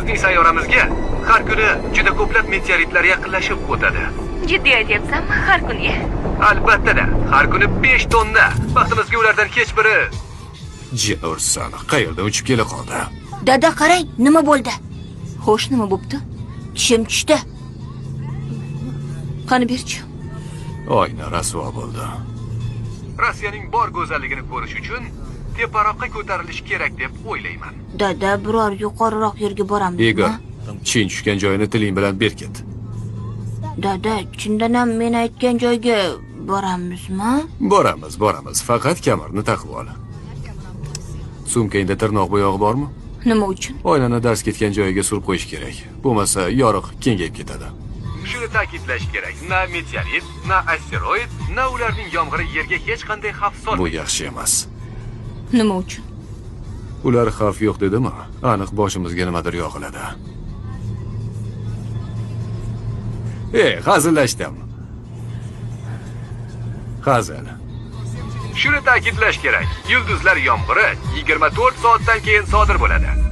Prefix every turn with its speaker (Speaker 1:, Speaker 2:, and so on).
Speaker 1: Bizning sayyoramizga har kuni juda ko'plab meteoritlar yaqinlashib o'tadi.
Speaker 2: Jiddiy aytyapsanmi? Har kuni?
Speaker 1: Albatta-da, har kuni 5 tonna. Baxtimizga ulardan hech biri Jin ursin, qayerdan uchib kela qoldi?
Speaker 3: Dada, qarang, nima bo'ldi?
Speaker 2: Xo'sh, nima bo'pti?
Speaker 3: Tishim tushdi.
Speaker 2: Qani berchi.
Speaker 1: Oyna rasvo bo'ldi. Rossiyaning bor go'zalligini ko'rish uchun teparoqqa ko'tarilish kerak deb o'ylayman.
Speaker 3: Dada, biror yuqoriroq yerga boramizmi?
Speaker 1: Igor, tishing tushgan joyini tiling bilan berkit.
Speaker 3: Dada, chindan ham men aytgan joyga boramizmi?
Speaker 1: Boramiz, boramiz. Faqat kamarni taqib ol. Sumkangda tirnoq bo'yog'i bormi?
Speaker 2: Nima uchun?
Speaker 1: Oynani dars ketgan joyiga surib qo'yish kerak. Bo'lmasa yoriq kengayib ketadi. Shuni ta'kidlash kerak. Na meteorit, na asteroid, na ularning yomg'iri yerga hech qanday xavf solmaydi. Bu yaxshi emas.
Speaker 2: Nima uchun?
Speaker 1: Ular xavf yo'q dedimi? Aniq boshimizga nimadir yog'iladi. Ey, hazillashdim. Hazil. Shuni ta'kidlash kerak. Yulduzlar yomg'iri 24 soatdan keyin sodir bo'ladi.